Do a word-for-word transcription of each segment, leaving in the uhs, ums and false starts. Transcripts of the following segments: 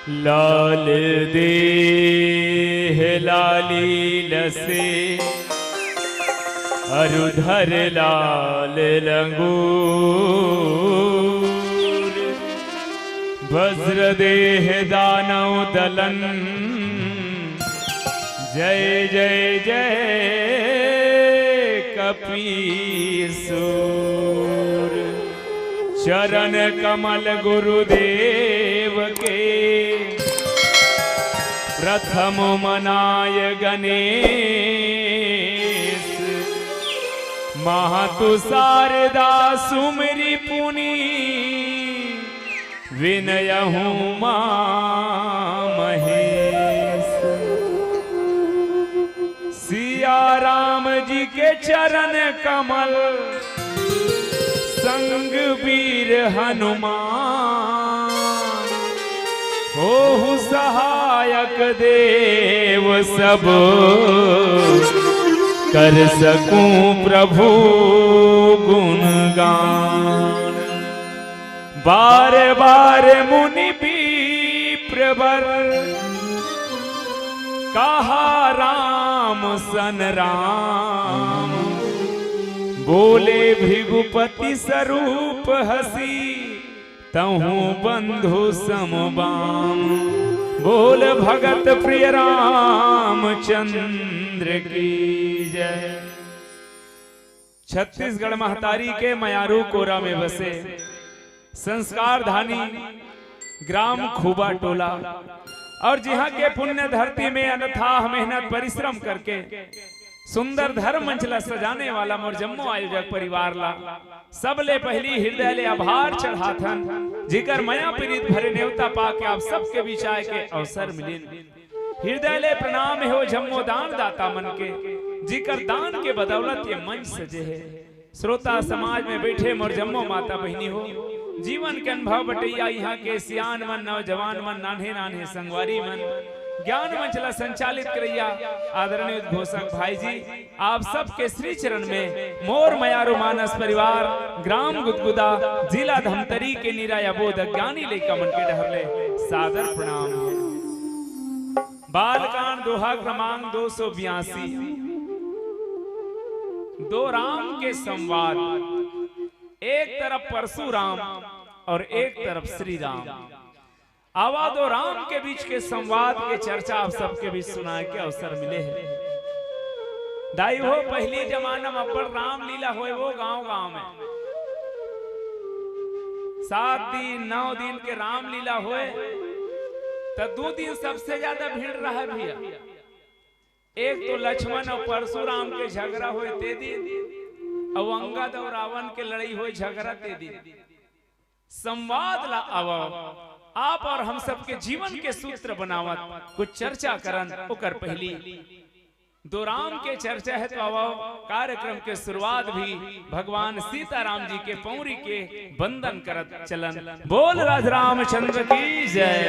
लाल देह लाली लसे, अरु धर लाल लंगूर। वज्र देह दानव दलन, जय जय जय कपीसूर। चरण कमल गुरुदेव के, प्रथम मनाय गणेश। महतु शारदा सुमिरि पुनि, विनयहु मा महेश। सिया राम जी के चरण कमल, संग वीर हनुमान। होहु सहायक देव सब, कर सकूं प्रभु गुणगान। बार बार मुनि विप्र वर, कहा राम सन राम। बोले भृगुपति सरूप हँसी, तहु बंधु सम बाम। बोल भगत प्रिय रामचंद्र की जय। छत्तीसगढ़ महतारी के मयारू कोरा में बसे संस्कार धानी ग्राम खूबा टोला, और जिहाँ के पुण्य धरती में अनथाह मेहनत परिश्रम करके सुंदर धर्म मंच ला सजाने वाला मोर जम्मो आयोजक परिवार ला सबले पहिली हृदय ले आभार चढ़ाथन, जिकर मया पीरित भरे नेवता पाके आप सबके बीच आए के अवसर मिलिन। हृदय ले प्रणाम हे ओ जम्मो दान दाता मन के, जिकर दान के बदौलत ये मंच सजे हे। श्रोता समाज में बैठे मोर जम्मो माता बहिनी हो, जीवन के अनुभव बटैया इहाँ के सियान मन, नौजवान मन, नान्हे नान्हे संगवारी मन, ज्ञान मंच ला संचालित करैया आदरणीय उद्घोषक भाई जी, आप सबके श्री चरण में मोर मयारू मानस परिवार, ग्राम गुदगुदा, जिला धमतरी के निराया बोध ज्ञानी लइका मन के डहर ले सादर प्रणाम हे। बालकांड दोहा क्रमांक दो सौ बयासी। दो राम के संवाद, एक तरफ परशुराम और एक तरफ श्री राम। आवा दो राम के बीच के संवाद के चर्चा आप सबके बीच सुनाए के अवसर मिले हे। दाई हो, पहिली जमाना में अब्बड़ रामलीला होय वो गांव गांव में। सात दिन, नौ दिन के रामलीला होय, त दू दिन सबसे ज्यादा भीड़ रहा भैया। एक तो लक्ष्मण और परशुराम के झगड़ा होय ते दिन, और अंगद और रावण के लड़ाई होय झगड़ा ते दिन। संवाद ला आवव, आप और हम सबके जीवन के सूत्र बनावत कुछ चर्चा करन। ओकर पहिली दो राम के चर्चा हे तो आवव, कार्यक्रम के शुरुआत भी भगवान सीताराम जी के पौरी के वंदन करत चलन। बोल राज रामचंद्र की जय।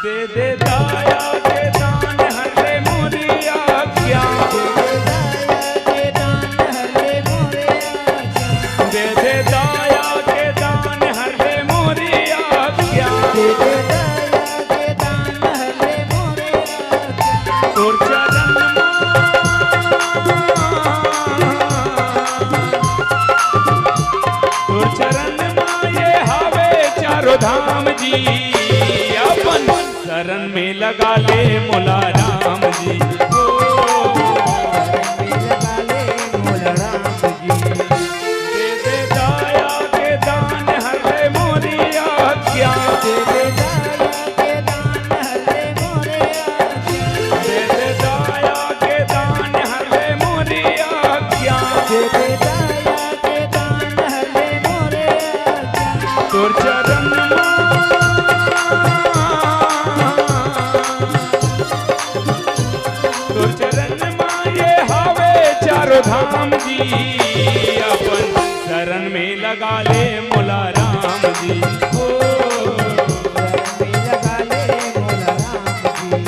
दे दे दाया के दान हर ले मोरी आज्ञा। दे दे दाया के दान हर ले मोरी आज्ञा। तोर चरण मा, तोर चरण मा ये हावे चारों धाम जी, अपन शरण में लगा ले मोला राम जी। ओ, शरण में लगा ले मोला राम जी। दे दे दाया के दान हर ले मोरी आज्ञा। दे दे दाया के दान हर ले मोरे आज्ञा। दे दे दाया के दान हर ले मोरी आज्ञा। दे दे दाया के दान हर ले मोरे आज्ञा। तोर चरण मा, तोर चरण मा ये हावे चारों धाम जी, अपन शरण में लगा ले मोला राम जी। ओ, शरण में लगा ले मोला राम जी।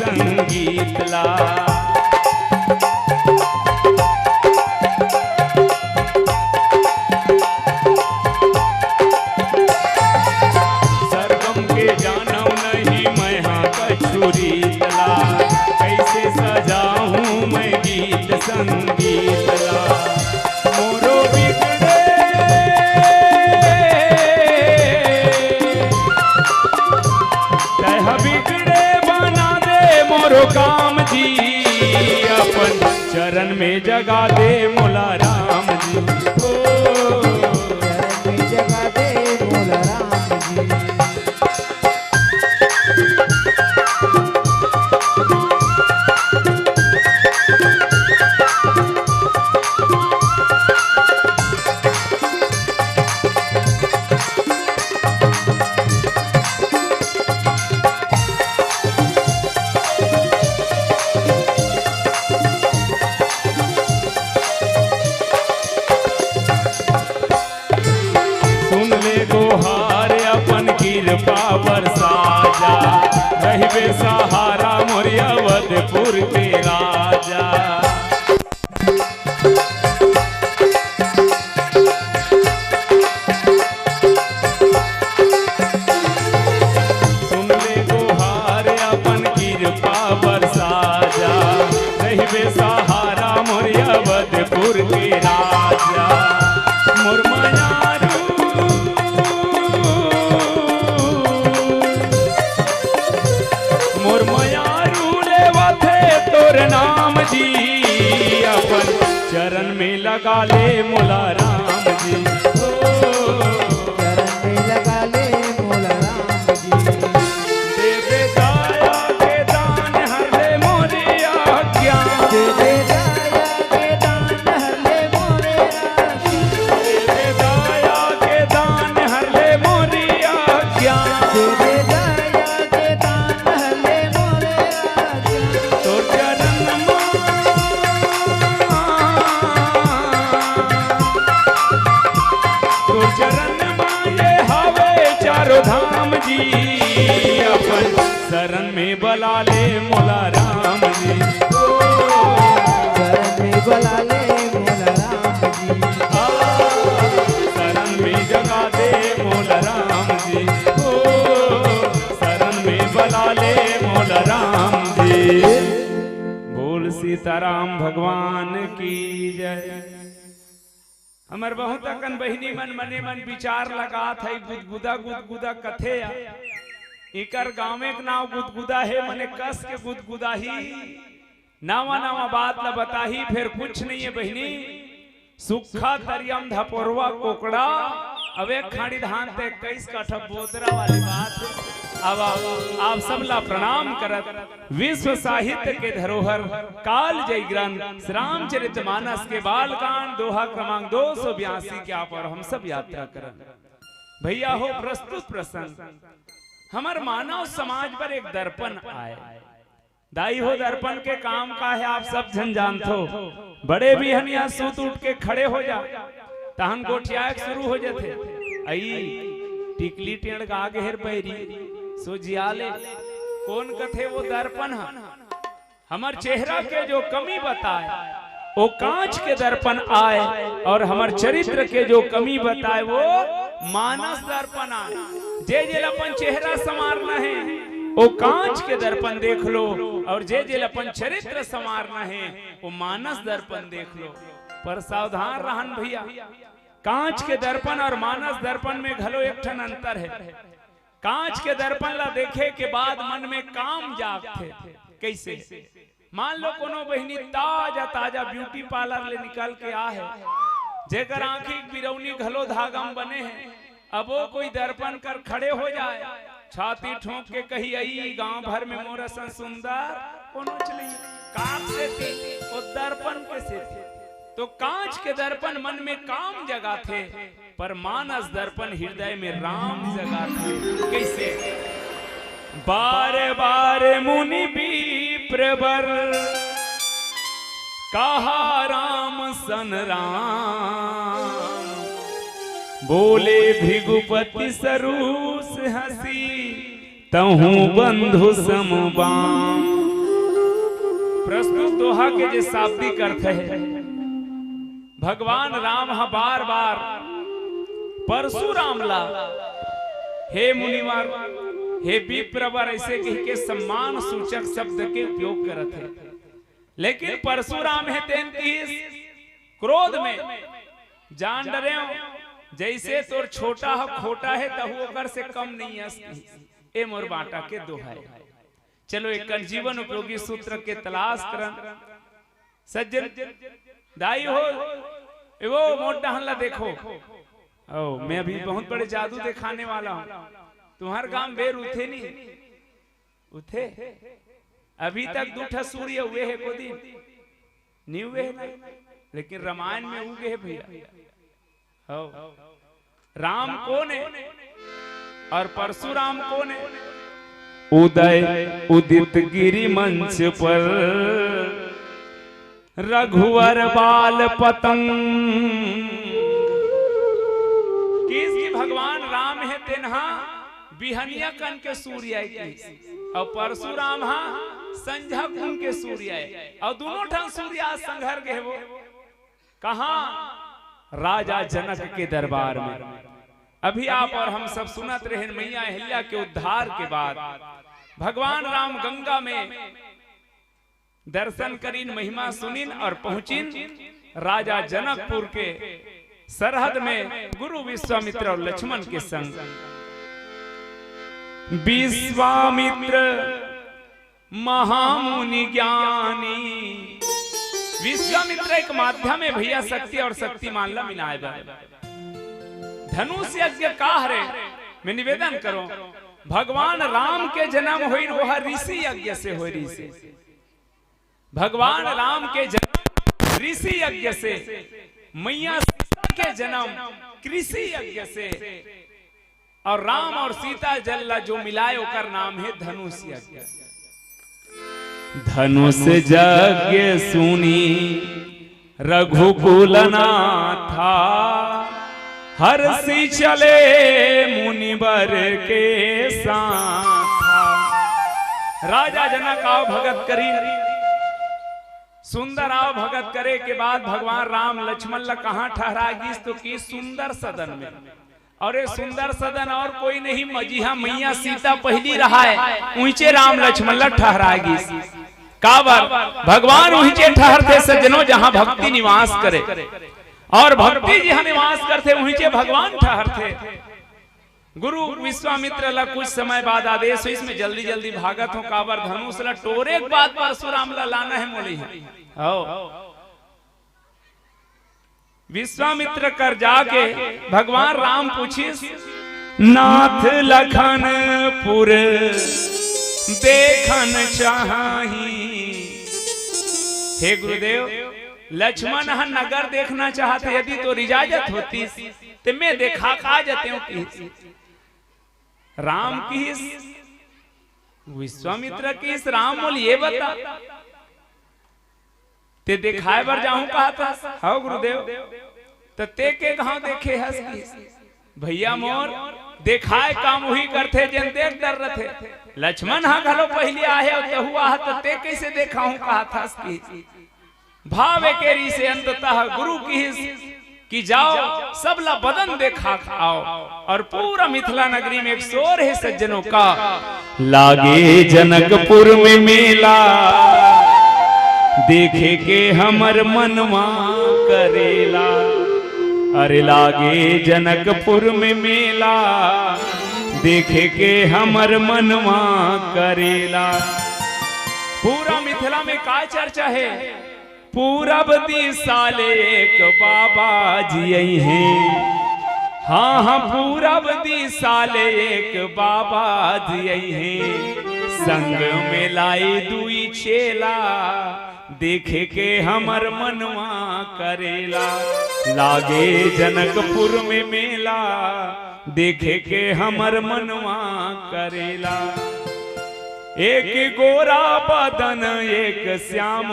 संगीत ला। सरगम के जानव नहीं मैं हा कछु रीत ला, कैसे सजाहूँ मैं गीत संगीत ला। मोरो बिगड़े, तैं हा बिगड़े बना दे मोरो काम जी, अपन चरण में जगा दे मोला राम जी। ओ, चरण में जगा दे मोला राम जी। सुन ले गोहार अपन किरपा बरसा जा, रहिबे सहारा मोर अवधपुर के राजा। सुन ले गोहार अपन किरपा बरसा जा, रहिबे सहारा मोर अवधपुर के राजा। मोर मयारू, मोर मयारू लेवत हे तोर नाम जी, अपन चरण में लगा ले मोला राम जी। ओ, चरण में लगा ले मोला राम जी। देवे दया के दान हर ले मोरी अज्ञान। देवे दया के दान हर ले मोरे अज्ञान। देवे दया के दान हर ले मोरी अज्ञान। देवे दया के दान हर ले मोरे अज्ञान। तोर चरण मा, तोर चरण मा ये हवे चारों धाम जी, अपन शरण में बला ले मोला राम जी। ओ, शरण में बला ले मोला राम जी। आ, शरण में जगा दे मोला राम जी। ओ, शरण में बला ले मोला राम जी। बोल सीताराम भगवान की जय। हमर बहुत अकन बहिनी मन मने मन विचार लगात हे, गुदगुदा गुदगुदा कथे या। इकर गाँवे के नाव गुदगुदा हे, मने कस के गुदगुदा ही। नवा नवा बात ला बताही, फेर कुछ नहीं हे बहिनी। सुक्खा, तरिया म धपोरवा, कोकड़ा, अउ एक खाड़ी धान ते इक्कीस काठा बोदरा वाली बात हे। अब आप, आप सब ला प्रणाम करत विश्व साहित्य के धरोहर कालजयी ग्रंथ श्री रामचरित मानस के बालकांड दोहा क्रमांक दो सौ बयासी के आप अउ हम सब यात्रा करन। भइया हो, प्रस्तुत प्रसंग हमर मानव समाज बर एक दर्पण आय। दाई हो, दर्पण के काम का हे, आप सब झन जानथो। बड़े बिहनिया सुत उठ के खड़े हो जा, तहन गोठियाए के शुरू हो जथे। अई टिकली टेंड़ गा गे हे रे बैरी, सोझिया ले। कोन कथे वो दर्पण ह? हमर चेहरा के जो कमी बताय, वो कांच के दर्पण आय, अउ हमर चरित्र के जो कमी बताय, वो मानस दर्पण आय। जे जेला अपन चेहरा संवारना हे, वो कांच के दर्पण देख लो, अउ जे जेला अपन चरित्र संवारना हे, वो मानस दर्पण देख लो। पर सावधान रहन भइया, कांच के दर्पण अउ मानस दर्पण में घलो एक ठन अंतर हे। कांच के दर्पण ला देखे के बाद मन में काम जागथे। कइसे? मान लो कोनो बहिनी ताजा ताजा beauty parlour ले निकल के आ हे, जेकर आँखी के बिरौनी घलो धागा म बने हे, अब वो कोई दर्पण कर खड़े हो जाय, छाती ठोंक के कही, "अई गांव भर में मोर असन सुंदर कोनो च नइ।" कांच सेती, वो दर्पण के सेती। तो कांच के दर्पण मन में काम जगाथे, पर मानस दर्पण हृदय में राम जगाथे। कइसे? बार बार मुनि विप्र बर कहा राम सन राम, बोले भृगुपति सरूस हँसी, तहूँ बंधु सम बाम। प्रस्तुत दोहा के जे शाब्दिक अर्थ हे, भगवान राम ह बार बार परशुराम ला हे मुनिवर, हे विप्रवर ऐसे कहिके सम्मान सूचक शब्द के उपयोग करत हे। लेकिन परशुराम हे तेन किहिस क्रोध में, जान डरेंव, जइसे तोर छोटा ह खोटा हे तहू ओकर से कम नइ अस। ए मोर बांटा के दोहा हे। चलो एक जीवन उपयोगी सूत्र के तलाश करन। सज्जन दाई हो, ए वो मोर डहन ला देखो। ओ, मैं अभी बहुत बड़े जादू दिखाने वाला हूँ। तुम्हार गांव बेर उठे नहीं? उठे। अभी तक दू ठा सूर्य हुए हे को दिन? नहीं हुए हे ना? लेकिन रामायण में उगे हे भैया। हो। राम कोन हे और परशुराम कोन हे? उदय उदित गिरि मंच पर, रघुवर बाल पतंग। किस की भगवान राम हे तेनहा बिहनिया कन के सूर्य हे किस, और परशुराम हा संझा कुन के सूर्य हे, और दोनों ठन सूर्य आज संघर गे हे वो। कहाँ? राजा जनक के दरबार में। अभी आप और हम सब सुनत रहेन, मैया अहिल्या के उद्धार के बाद भगवान राम गंगा में दर्शन करिन, महिमा सुनिन और पहुंचिन राजा जनकपुर के सरहद में गुरु विश्वामित्र और लक्ष्मण के संग। विश्वामित्र महामुनि ज्ञानी। विश्वामित्र एक माध्यम हे भैया, शक्ति और शक्तिमान ला मिलाए बर। धनुष यज्ञ का हरे? मैं निवेदन करूं, भगवान राम के जन्म होइस, वो ह ऋषि यज्ञ से होइस, ऋषि। भगवान राम के जन्म ऋषि यज्ञ से, मैया सीता के जन्म कृषि यज्ञ से, और राम और सीता जल ला जो मिलाए, ओकर नाम हे धनुष यज्ञ। धनुष यज्ञ सुनि रघुकुल नाथा, हरषि चले मुनिबर के साथा। राजा जनक आव भगत करिन, सुंदर आव भगत करे के बाद भगवान राम लक्ष्मण ला कहाँ ठहरा गिस तो किहिस सुंदर सदन में। और ये सुंदर सदन और कोई नहीं, मजिहा मैया सीता पहली रहाय, उहिंचे राम लक्ष्मण ला ठहरा गिस। काबर? भगवान उहिंचे ठहरथे सज्जनों, जहां भक्ति निवास करे, और भक्ति जिहां निवास करथे उहिंचे भगवान ठहरथे। गुरु विश्वामित्र ला कुछ समय बाद आदेश होइस, मैं जल्दी जल्दी भागत हूं, काबर धनुष ला टोरे के बाद परशुराम ला लाना हे मोला इहां। हव। विश्वामित्र कर जाके भगवान राम पूछिस, नाथ लखनपुर देखन चाही। हे गुरुदेव, लक्ष्मण ह नगर देखना चाहत हे, यदि तोर इजाजत होतिस, ते मैं देखा के आ जातेंव किहिस। राम किहिस, विश्वामित्र किहिस, राम मोला ये बता, ते देखाय बर जाहूं कहत हस? हव गुरुदेव। त ते के घांव देखे हस किहिस? भैया मोर, देखाय काम उही करथे जेन देख डर रथे। लक्ष्मण ह घलो पहिली आहे अउ तहू आह, त ते कइसे देखाहूं कहत हस किहिस? भाव एके रिहिसे अंततः गुरु किहिस कि जाओ, सबला बदन देखा के आओ। और पूरा मिथिला नगरी में एक शोर हे सज्जनों का, लागे जनकपुर में मेला, देखे के हमर मनवा करेला। अरे लागे जनकपुर में मेला, देखे के हमर मनवा करेला। पूरा मिथिला में का चर्चा हे? पूरब दिशा ले एक बाबा जी अइहें। हाँ, हाँ, पूरब दिशा ले एक बाबा जी अइहें। संग में लाई दुई चेला, देखे के हमर मनवा करेला। लागे जनकपुर में मेला, देखे के हमर मनवा करेला। एक गोरा बदन एक श्याम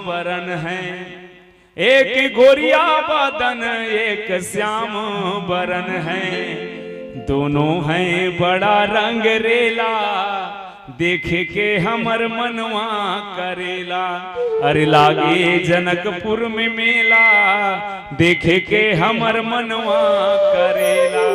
बरन है, एक गोरिया बदन एक श्याम बरन है, दोनों हैं बड़ा रंग रेला। देखे के हमर मनवा करेला। अरे लागे जनकपुर में मेला, देखे के हमर मनवा करेला।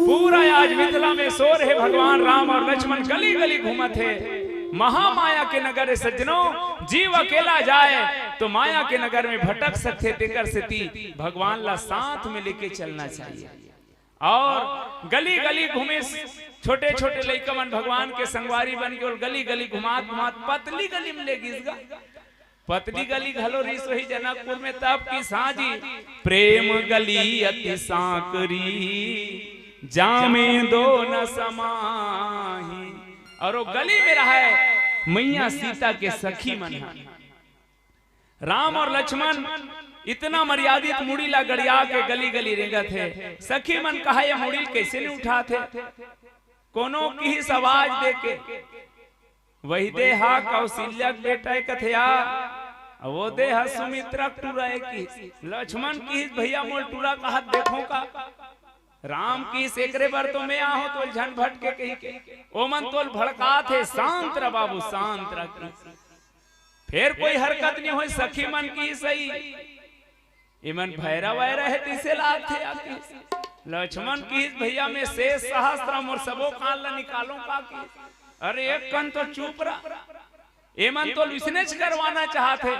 पूरा आज मिथिला में शोर हे, भगवान राम और लक्ष्मण गली गली घूमत हे। महामाया के नगर हे सज्जनों, जीव अकेला जाए तो माया के नगर में भटक सकथे, तेकर सेती भगवान ला साथ में लेके चलना चाहिए। और गली गली घूमे, छोटे छोटे लइका मन भगवान के संगवारी बन के, और गली गली घुमात घुमात पतली गली में ले गिस गा। पतली गली घलो रिस वही जनकपुर में, तब कि साँझी प्रेम गली अति सांकरी, जामे दो न समाही। और वो गली में रहे मैया सीता के सखी मन ह। राम और लक्ष्मण इतना मर्यादित मुड़ी ला गड़िया के गली गली रेंगत हे। सखी मन कहा, ये मुड़ी ल कैसे नहीं उठात हे? कोनो किहिस आवाज दे के, वही दे हा कौशल्या के बेटा हे कथे या, वो दे हा सुमित्रा के टूरा हे किहिस। लक्ष्मण किहिस, भैया मोल टूरा कहत देखो का। राम किहिस एकरे बर तो मैं आहूं, तोल झन भटके कही के। ओमन तोल भड़कात हे, शांत रह बाबू, शांत रह। फिर कोई हरकत नहीं होय, सखी मन किहिस, एमन भैरा वैरा हे तइसे लागथे या किहिस। लक्ष्मण किहिस, भैया मैं शेष सहस्त्र मोर सबो कान ला निकालों का किहिस। अरे एक कन तो चुप रह, एमन तो विसनेच करवाना चाहत हे।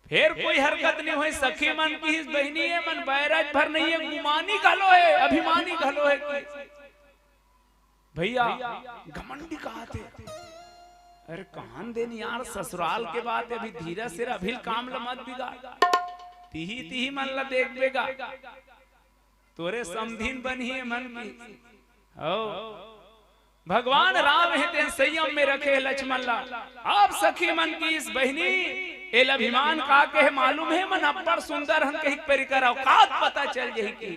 फिर कोई हरकत नहीं होय, सखी मन किहिस, बहिनी एमन बैरज भर नहीं हे, गुमानी घलो हे, अभिमानी घलो हे किहिस। भैया घमंडी कहाथे। अरे कहान देन यार, ससुराल के बात हे, अभी धीरज से रह, अभी काम ल मत बिगाड़। तिही तिही मन ला देखबे गा, तोरे समधिन बनही एमन की। हो, भगवान राम हे तेन संयम में रखे हे लक्ष्मण ला। अब सखी मन किहिस, बहिनी एला अभिमान का कहे मालूम हे, एमन अब्बड़ सुंदर हन कहिके परिकर औकात पता चल जही कि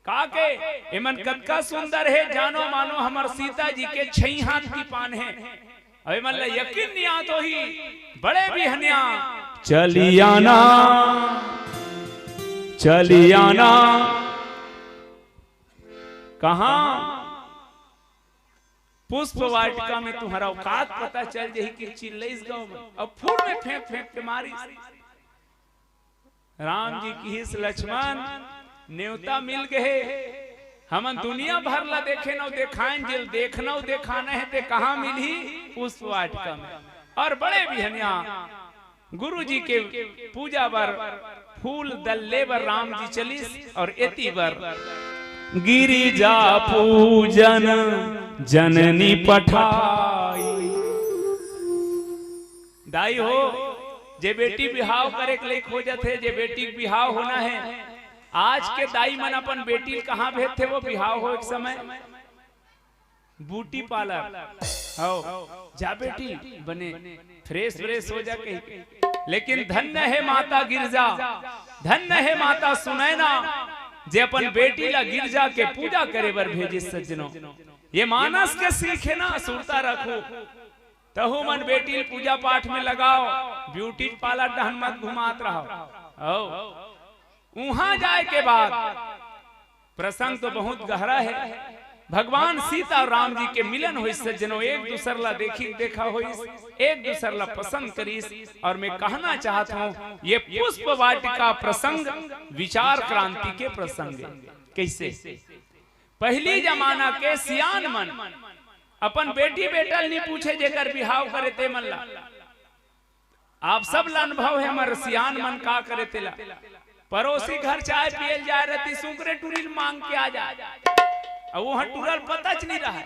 का के एमन कतका सुंदर हे, जानो मानो हमर सीता जी के छई हाथ की पान हे। अउ एमन ला यकीन नइ आत होही, बड़े बिहनिया चली आना, चली आना। कहाँ? पुष्प वाटिका में तुम्हर औकात पता चल जही कि चिल्लइस गाँव में, अउ फूल में फेंक फेंक के मारिस। राम जी किहिस, लक्ष्मण, नेवता मिल गए हे। हमन दुनिया भर ला देखेन अउ देखाएन, जेल देखना अउ देखाना हे, ते कहाँ मिलही? पुष्प वाटिका में। अउ बड़े बिहनिया गुरु जी के पूजा बर फूल दल ले बर राम जी चलिस अउ एती बर गिरिजा पूजन जननी पठाई। दाई हो, जे बेटी बिहाव करे के लइक हो जाथे, जे बेटी के बिहाव होना हे, आज के दाई मन अपन बेटी ल कहाँ भेजथे? वो बिहाव होय के समय ब्यूटी पार्लर। हव, जा बेटी, बने फ्रेश व्रेश हो जा कही। लेकिन धन्य हे माता गिरजा, धन्य हे माता सुनैना, जे अपन बेटी ला गिरजा के पूजा करे बर भेजिस सज्जनों। ये मानस के सीख हे ना, सुरता रखो। तहू मन बेटी ल पूजा पाठ में लगाव, ब्यूटी पार्लर डहन मत घुमात रहव। हव, उहाँ जाए के बाद प्रसंग तो बहुत गहरा हे। भगवान सीता अउ राम जी के मिलन होइस सज्जनों, एक दूसर ला देखी देखा होइस, एक दूसर ला पसंद करिस। अउ मैं कहना चाहत हूँ, ये पुष्प वाटिका प्रसंग विचार क्रांति के प्रसंग हे। कइसे? पहिली जमाना के सियान मन अपन बेटी बेटा ल नइ पूछे, जेकर बिहाव करे ते मन ला। आप सब ला अनुभव हे, हमर सियान मन का करे तेला। पड़ोसी घर चाय पिए ल जाए रहतिस, सुकरे टूरी ल मांग के आ जाए। अब वो टूरा ल पताच नइ रहय।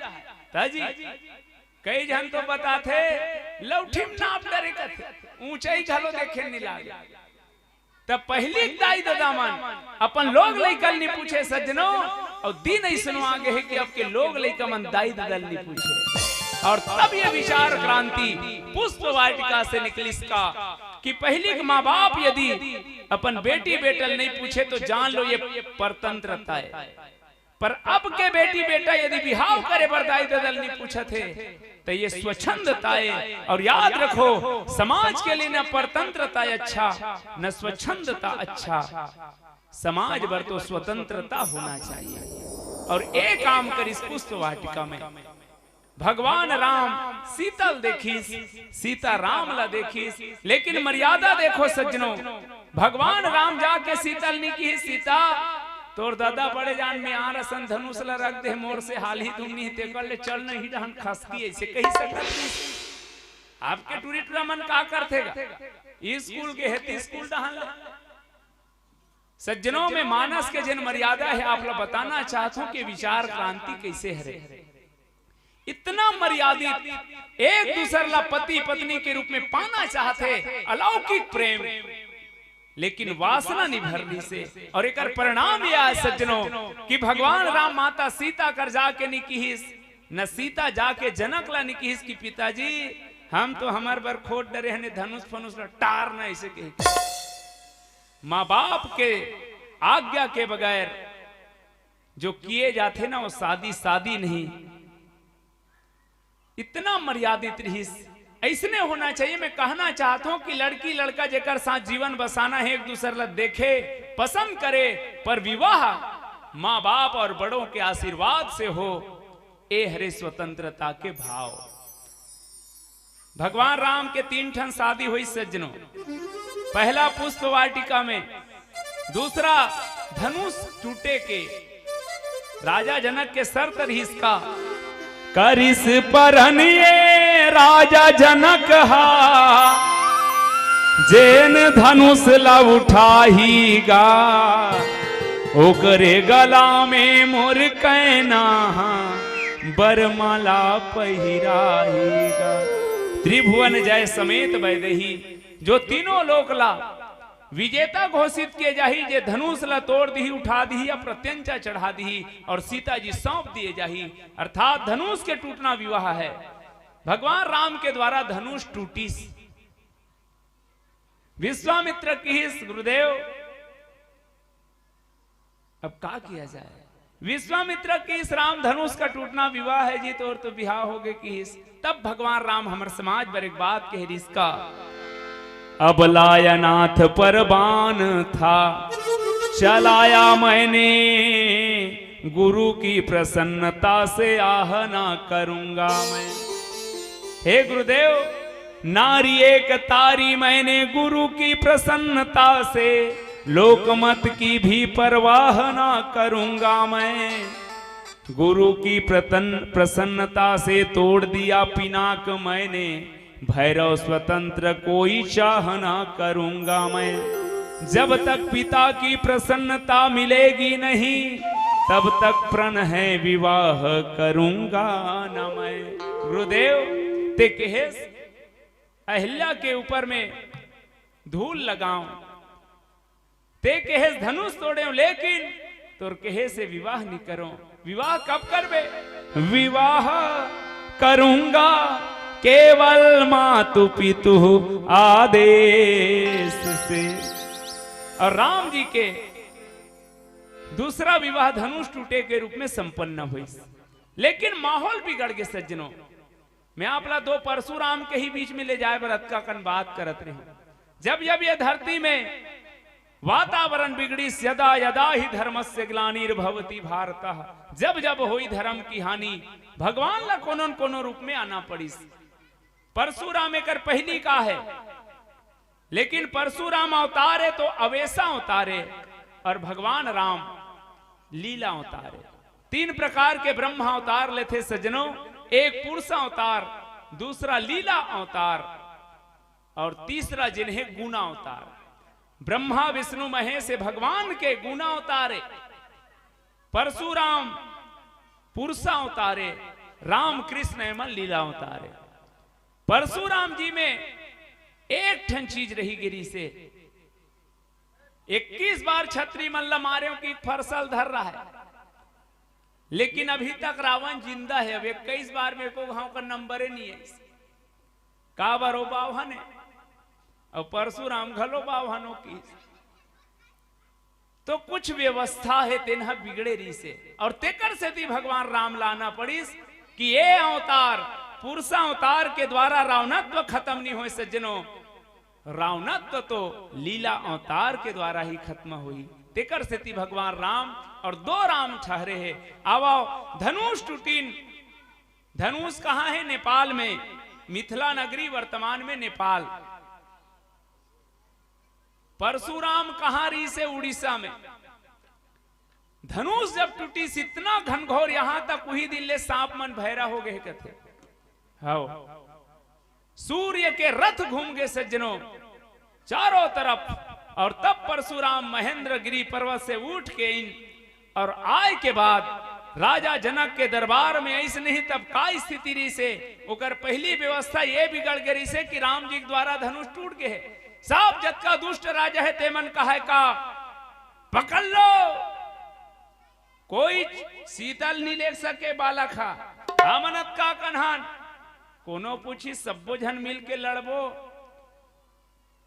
त जी, कई झन तो बताथे, लौठी म नाप डरे कथे, ऊंचाई घलो देखे नइ लागे। त पहिली के दाई ददा मन अपन लोग लइका ल नइ पूछे सज्जनों, अउ दिन अइसनो आ गे हे कि अब के लोग लइका मन दाई ददा ल नइ पूछे। अउ तब ये विचार क्रांति पुष्प वाटिका से निकलिस का कि पहिली के माँ बाप यदि अपन बेटी बेटा ल नइ पूछे तो जान लो ये परतंत्रता हे। पर अब के बेटी बेटा यदि बिहाव करे बर दाई ददा ल नइ पूछत हे, त ये स्वच्छंदता हे। अउ याद रखो, समाज के लिए न परतंत्रता अच्छा, न स्वच्छंदता अच्छा। समाज बर तो स्वतंत्रता होना चाहिए। अउ ये काम करिस पुष्प वाटिका में। भगवान राम सीता ल देखिस, सीता राम ला देखिस, लेकिन मर्यादा देखो सज्जनों, भगवान राम जाके सीता ल नी किहिस, "सीता, तोर ददा बड़े जान में आर असन धनुष ला रख दे, मोर से हालही तुम नहीं, तेकर ले चल नहीं डहन खसकी," ऐसे कहि सकत नहीं। आपके टूरी टूरा मन का करथे गा? स्कूल के हे त स्कूल डहन ला। सज्जनों में मानस के जेन मर्यादा हे, आप ला बताना चाहत हूं कि विचार क्रांति कैसे हरे। इतना मर्यादित, एक दूसर ला पति पत्नी के रूप में पाना चाहत हे, अलौकिक प्रेम, लेकिन वासना नहीं भर रहिसे। और एकर परिणाम ये आय सज्जनों कि भगवान राम माता सीता कर जाके नी किहिस, न सीता जाके जनक ला नी किहिस कि पिताजी, हम तो हमर बर खोट डरे हने, धनुष फनुष ला टार न, ऐसे कही। माँ बाप के आज्ञा के बगैर जो किए जाथे ना, वो शादी शादी नहीं। इतना मर्यादित रहिस, ऐसने होना चाहिए। मैं कहना चाहत हूं कि लड़की लड़का जेकर साथ जीवन बसाना हे, एक दूसर ला देखे, पसंद करे, पर विवाह माँ बाप और बड़ों के आशीर्वाद से हो। ए हरे स्वतंत्रता के भाव। भगवान राम के तीन ठन शादी होइस सज्जनों। पहला पुष्प वाटिका में, दूसरा धनुष टूटे के। राजा जनक के शर्त रहिस का? करिस परन ये राजा जनक हा, जेन धनुष ला उठाही गा, ओकरे गला में मोर कैना हा, बरमाला पहिराही गा। त्रिभुवन जय समेत वैदेही, जो तीनों लोक ला विजेता घोषित किए जाही, जे धनुष ला तोड़ दिही, उठा दिही या प्रत्यंचा चढ़ा दिही और सीता जी सौंप दिए जाही, अर्थात धनुष के टूटना विवाह है। भगवान राम के द्वारा धनुष टूटिस। विश्वामित्र किहिस, गुरुदेव, अब का किया जाए? विश्वामित्र किहिस, राम धनुष का टूटना विवाह है जी, तोर तो बिहाव हो गए किहिस। तब भगवान राम हमर समाज बर एक बात कह रिहिस का, "अबला अनाथ पर बाण था, चलाया मैंने गुरु की प्रसन्नता से, आह ना करूंगा मैं।" हे गुरुदेव, नारी एक तारी मैंने गुरु की प्रसन्नता से, लोकमत की भी परवाह ना करूंगा मैं। गुरु की प्रतन-, प्रसन्नता से तोड़ दिया पिनाक मैंने, भैरव स्वतंत्र कोई चाह ना करूंगा मैं। जब तक पिता की प्रसन्नता मिलेगी नहीं, तब तक प्रण है विवाह करूंगा न मैं। गुरुदेव, ते कहेस अहिल्या के ऊपर में धूल लगाऊं, ते कहेस धनुष तोड़ेंव, लेकिन तोर कहे से विवाह नहीं करो। विवाह कब करबे? विवाह करूंगा केवल मातु पितु आदेश से। और राम जी के दूसरा विवाह धनुष टूटे के रूप में संपन्न हुई, लेकिन माहौल बिगड़ गए सज्जनों। मैं आप ला दो परशुराम के ही बीच में ले जाए बर अतका कन बात करत रही। जब जब ये धरती में वातावरण बिगड़िस, यदा यदा ही धर्मस्य ग्लानिर्भवति भारत, जब जब होई धर्म की हानि, भगवान ला कोनो न कोनो रूप में आना पड़िस। परशुराम एकर पहली का है, लेकिन परशुराम अवतार है तो अवेसा अवतार है, और भगवान राम लीला अवतार है। तीन प्रकार के ब्रह्मा अवतार लेथे सज्जनों, एक पुरुष अवतार, दूसरा लीला अवतार, और तीसरा जिन्हें गुणा अवतार। ब्रह्मा विष्णु महेश भगवान के गुणा अवतार है। परशुराम पुरुषा अवतार है, राम कृष्ण एमन लीला अवतार है। परशुराम जी में एक ठन चीज रही गिरी से, इक्कीस बार छत्री मन ला मारे कि फरसल धर रहा है, लेकिन अभी तक रावण जिंदा है। अब इक्कीस बार में एको घाव का नंबर ही नहीं है। काबर ओ बावहन है, और परशुराम घलो बावहन हो की। तो कुछ व्यवस्था है, तेन ह बिगड़े रहिसे, और तेकर सेती भगवान राम लाना पड़िस कि ये अवतार, पुरुषा अवतार के द्वारा रावणत्व खत्म नहीं होए सज्जनों। रावणत्व तो लीला अवतार के द्वारा ही खत्म होई। तेकर सेती भगवान राम और दो राम ठहरे हे। आवव, धनुष टूटिन, धनुष कहाँ हे? नेपाल में, मिथिला नगरी, वर्तमान में नेपाल। परशुराम कहाँ रहिसे? उड़ीसा में। धनुष जब टूटिस, इतना घनघोर, यहाँ तक उही दिन ले सांप मन भैरा हो गए कथे। हव। सूर्य के रथ घूम गे सज्जनों, चारों तरफ। और तब परशुराम महेंद्रगिरी पर्वत से उठ के इन और आय के बाद राजा जनक के दरबार में अइस नहीं, तब का स्थिति रहिसे? ओकर पहली व्यवस्था ये बिगड़ गे रहिसे कि राम जी के द्वारा धनुष टूट गे हे। सब जतका दुष्ट राजा हे, तेमन कहे का, पकड़ लो, कोई सीता ल नी ले सके बालक हा। हमन अतका कन हन, कोनो पूछी, सब्बो झन मिल के लड़बो,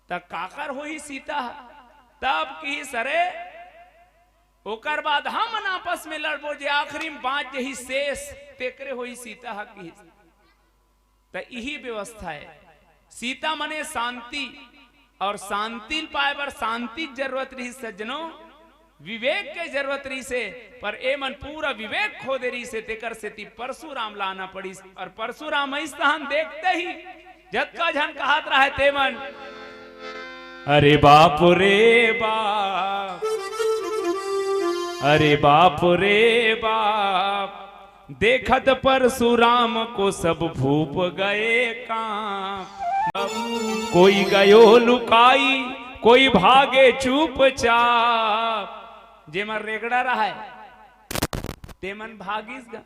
त काकर होही सीता ह? तब किहिस, अरे, ओकर बाद हमन आपस में लड़बो, जे आखिरी में बाँच जही शेष, तेकरे होही सीता ह, किहिस। त इही व्यवस्था हे। सीता मने शांति, और शांति पाए बर शांति के जरूरत रहिस सज्जनों, विवेक के जरूरत रहिसे, पर ए मन पूरा विवेक खो दे रहिसे, तेकर सेती परशुराम लाना पड़िस। और परशुराम अइस तहन देखते ही जतका झन कहत रहय तेमन, अरे बाप रे बाप, अरे बाप रे बाप, देखत परशुराम को सब भूप गए कांप। कोई गयो लुकाई, कोई भागे चुपचाप। जेमन रेगड़ा रहय, तेमन भागिस गा।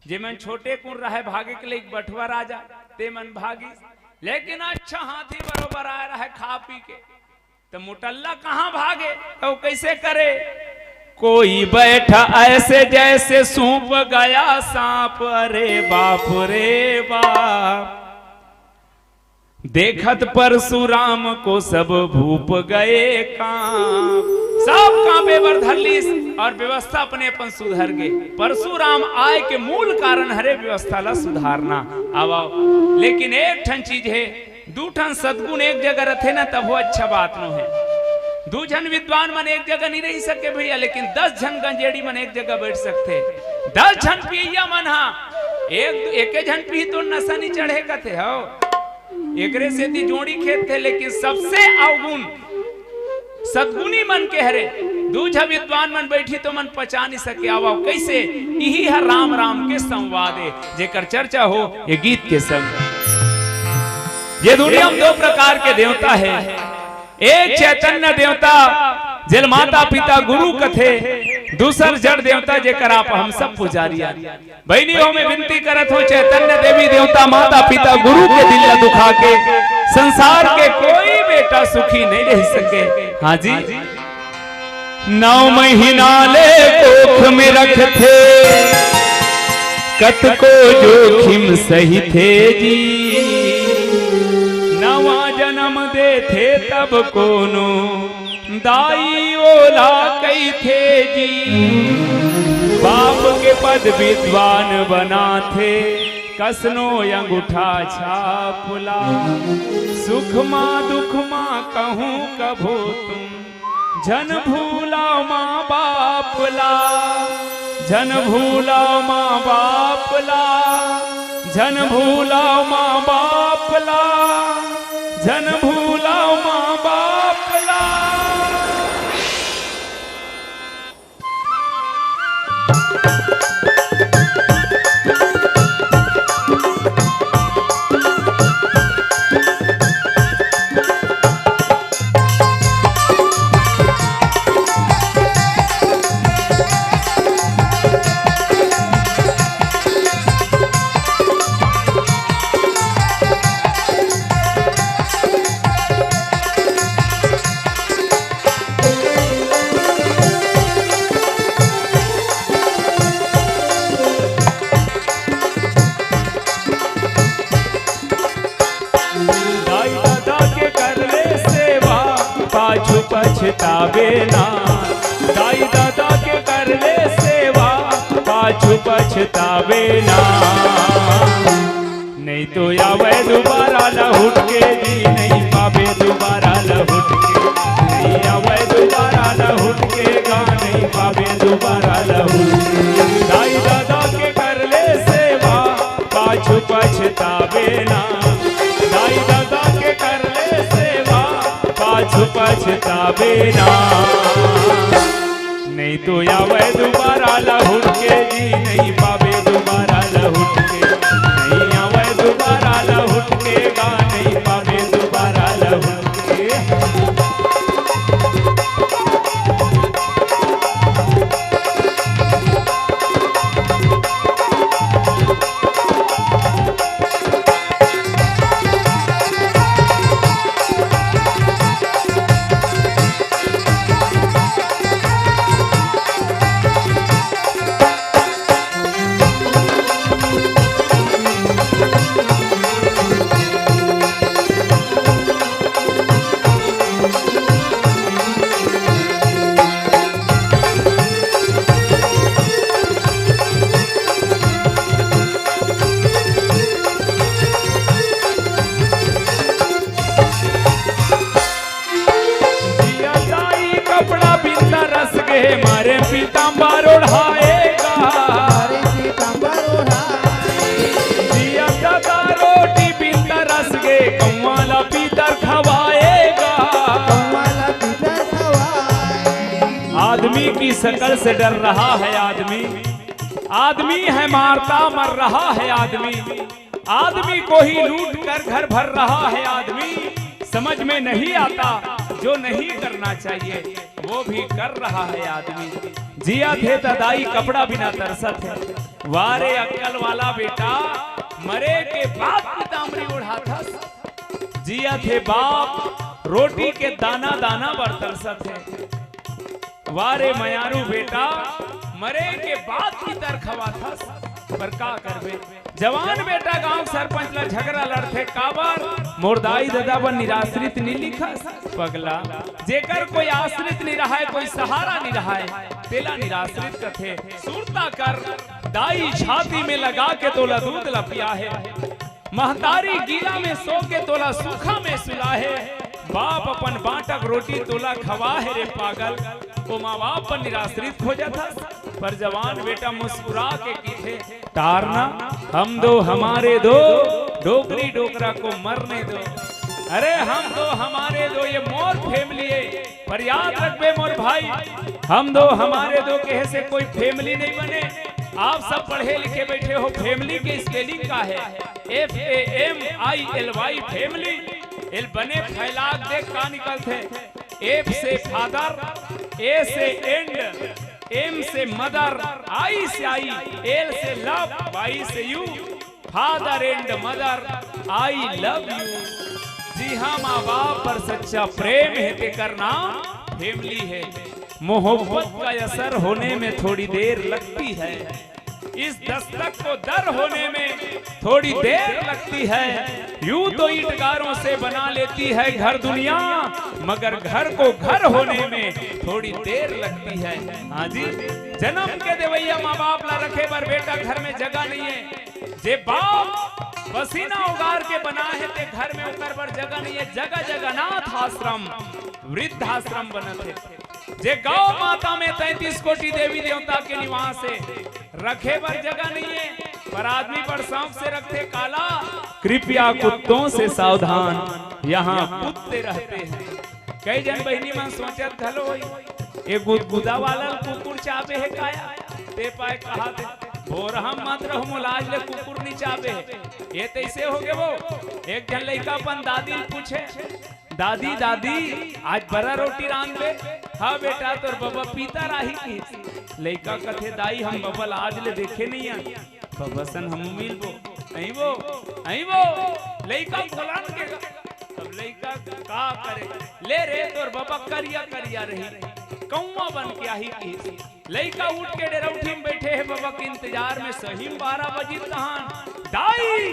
जेमन छोटे कुन रहय भागे के लइक बठवा राजा, तेमन भागिस। लेकिन अच्छा हाथी बरोबर आय रहय खा पी के। त मुटल्ला कहाँ भागे? त वो कइसे करे? कोई बैठा ऐसे जैसे सूप गया सांप, अरे बाप रे बाप। देखत परशुराम को सब भूप गए कांप। सब कांपे बर धर लीस और व्यवस्था अपने अपन सुधर गे। परशुराम आय के मूल कारण हरे व्यवस्था ला सुधारना। आव, आव। लेकिन एक ठन चीज हे, दू ठन सद्गुन एक जगह रथे ना, तब वो अच्छा बात नो हे। दू झन विद्वान मन एक जगह नहीं रह सके भैया, लेकिन दस झन गंजेड़ी मन एक जगह बैठ सकथे। दस झन पियैया मन हा एक, एके झन पी तो नशा नहीं चढ़े कथे, हव। एकरे सेती जोड़ी खेदथे, लेकिन सबसे अवगुण सद्गुनी मन के हरे। दू झन विद्वान मन बैठी तो मन पचा नहीं सके। आव, आव, कइसे? इही ह राम राम के संवाद हे, जेकर चर्चा हो ये गीत के संग। ये दुनिया में दो प्रकार के देवता हे, एक चैतन्य देवता, जेल माता पिता गुरु कथे, दूसर जड़ देवता, जेकर आप हम सब पुजारी आन। बहिनी हो, मैं विनती करत हों, चैतन्य देवी देवता, माता पिता गुरु के दिल ला दुखा के संसार के कोई बेटा सुखी नहीं रह सके। हाँ जी। नौ महीना ले कोख में रखथे, कतको जोखिम सहिथे जी। नवा जन्म देथे तब कोनो दाई ओला कहिथे जी। बाप के पद विद्वान बनाथे, कसनो अंगूठा छाप ला। सुख मा दुख मा कहूँ कभो तुम झन भूला माँ बाप ला, झन भूला माँ बाप ला, झन भूला माँ बाप ला, झन भूला माँ बाप ला। दाई ददा के कर ले सेवा, पाछू पछतावे ना। दाई ददा के कर ले सेवा, पाछू पछतावे ना। नहीं तो आवे दोबारा लहुट के जी, नहीं पावे दोबारा लहुट के। नहीं आवे दोबारा लहुट के गा, नहीं पावे दोबारा लहुट के। दाई ददा के कर बेरा। नहीं तो आवे दोबारा लहुट के जी, नहीं पावे दोबारा लहुट के। नहीं आवे दोबारा लहुट के गा, नहीं पावे दोबारा लहुट के। जिया दाई कपड़ा बिंदा रस गे, मारे पीताम्बर ओढ़ाएगा। मारे पीताम्बर ओढ़ाएगा। जिया दादा रोटी बिंदा रस गे, कौवा ला पीतर खवाएगा। कौवा ला पीतर खवाएगा। आदमी की शकल से डर रहा है आदमी, आदमी है मारता मर रहा है आदमी। आदमी को ही लूट कर घर भर रहा है आदमी, समझ में नहीं आता जो नहीं करना चाहिए वो भी कर रहा है आदमी। जियत हे त दाई कपड़ा बिना तरसत हे। वाह रे अक्कल वाला बेटा, मरे के बाद पीताम्बरी ओढ़ाथस। जियत हे बाप रोटी के दाना दाना बर तरसत हे। वाह रे मयारू बेटा, मरे के बाद पीतर खवाथस, पर का करबे? जवान बेटा गांव सरपंच ला झगड़ा लड़थे, काबर? मोर दाई ददा बर निराश्रित नी लिखस पगला। जेकर कोई आश्रित नी रहाय, कोई सहारा नी रहाय, तेला निराश्रित कथे। सुरता कर, दाई छाती में लगा के तोला दूध ला पिया हे। महतारी गीला में सो के तोला सूखा में सुला हे। बाप अपन बांटक रोटी तोला खवा हे रे पागल। ओ माँ बाप पर निराश्रित खोजत हस, पर जवान बेटा मुस्कुरा के किथे, टारना, हम दो हमारे दो, डोकरी डोकरा को मरने दो। अरे हम दो हमारे दो, ये मोर family हे, पर याद रखबे मोर भाई, हम दो हमारे दो कहे से कोई family नहीं बने। आप सब पढ़े लिखे बैठे हो, family के spelling का हे? F A M I L Y, family। एल बने फैला देख का निकलथे। F से father, A से end, M से mother, I से आई, L से love, Y से you। Father and mother, I love you। जी हाँ, माँ बाप पर सच्चा प्रेम हे, तेकर नाम family हे। मोहब्बत का असर होने में थोड़ी देर लगती है, इस दस्तक को दर होने में थोड़ी देर लगती है। यूं तो ईंट गारों से बना लेती है घर दुनिया, मगर घर को घर होने में थोड़ी देर लगती है। हाँ जी, जन्म के देवैया माँ बाप ला रखे बर बेटा घर में जगह नहीं है। जे बाप पसीना उगार के बना हे, ते घर में ओकर बर जगह नहीं है। जगह जगह अनाथ आश्रम, वृद्धाश्रम बनत हे। जे गौ माता में तैंतीस कोटि देवी देवता के निवास हे, रखे बर जगह नहीं है, पर आदमी बड़ शौक से रखथे। काला, कृपया कुत्तों से सावधान, यहाँ कुत्ते रहते हैं। कई जन बहिनी मन सोचत घलो होई, ए गुदगुदा वाला ल कुकुर चाबे हे काया? ते पाय कहा थे, बोरहम मत रहो, मोला आज ले कुकुर नी चाबे हे। ये तैसे हो गे वो। एक जन लइका अपन दादी ल पूछे, दादी, दादी, आज बरा रोटी रांधबे? हाँ बेटा, तोर बबा पीतर आही किहिस। लइका कथे, दाई, हम बबा ल आज ले देखे नहीं हन। बबा सन हमू मिलबो। अई वो, अई वो, लइका बोलन के गा। तब लइका का करे? ले रे, तोर बबा करिया करिया रही, कौवा बन के आही किहिस। लइका उठ के डेरौठी में बैठे हे, बबा के इंतजार में। सही में बारह बजिस तहान, दाई,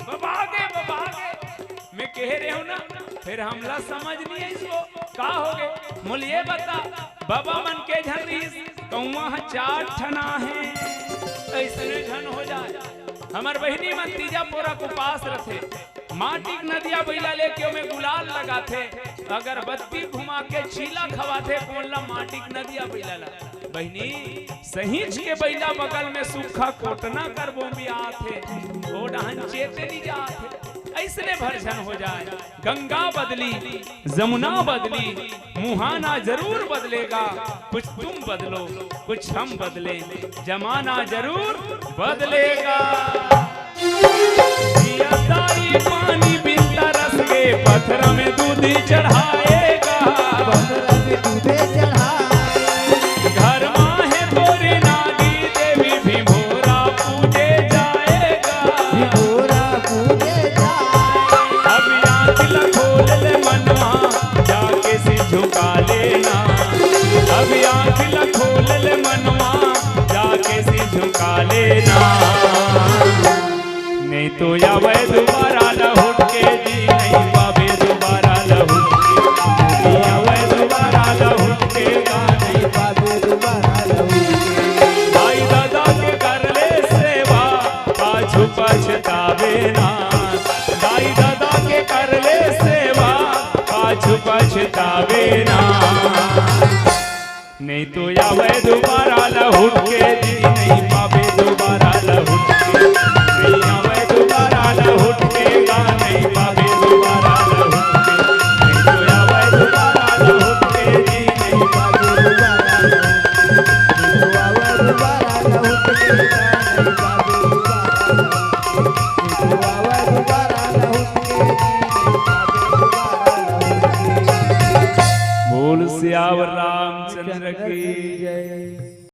बबा आगे, बबा आगे। मैं कहे रहे हूँ ना, फिर हमला समझ नहीं आइस वो। का हो गे? मोला ये बता, बबा मन के झन रिहिस, कौवा ह चार ठन आहे, अइसने झन हो जाए। हमर बहिनी मन तीजा पोरा के उपास रथे, माटी के नदिया बइला लेके ओमे गुलाल लगाथे, अगरबत्ती घुमा के चीला खवाथे, कोन ला? माटी के नदिया बइला ला। बहिनी, सहींच के बइला बगल में सुक्खा कोटना कर बोंबियाथे, ओ डहन चेते नी जाथे। अइसने भर झन हो जाए। गंगा बदली, जमुना बदली, मुहाना जरूर बदलेगा। कुछ तुम बदलो, कुछ हम बदलें, जमाना जरूर बदलेगा। जिया दाई पानी बिन तरस के पथरा में दूध चढ़ाएगा। पथरा में दूध चढ़ाए। घर माहे तोरे नागी देवी भिभोरा पूजे जाएगा। भिभोरा पूजे जाए। अब आँख ला खोल ले मनवा, जाके सिर झुका लेना। अब आँख ला खोल ले मनवा, जाके सिर झुका लेना। नहीं तो आवे दोबारा लहुट के जी, नहीं पाबे दोबारा लहुट के। नहीं आवे दोबारा लहुट के, नहीं पाबे दोबारा लहुट के। दाई ददा के कर ले सेवा, पाछू पछतावे ना। दाई ददा के कर ले सेवा, पाछू पछतावे ना। नहीं तो आवे दोबारा लहुट के जी, नहीं पाबे दोबारा लहुट के। नहीं आवे दोबारा लहुट के, नहीं पाबे दोबारा लहुट के। नहीं तो आवे दोबारा लहुट के जी, नहीं पाबे दोबारा लहुट के। बोल सियावर रामचंद्र की।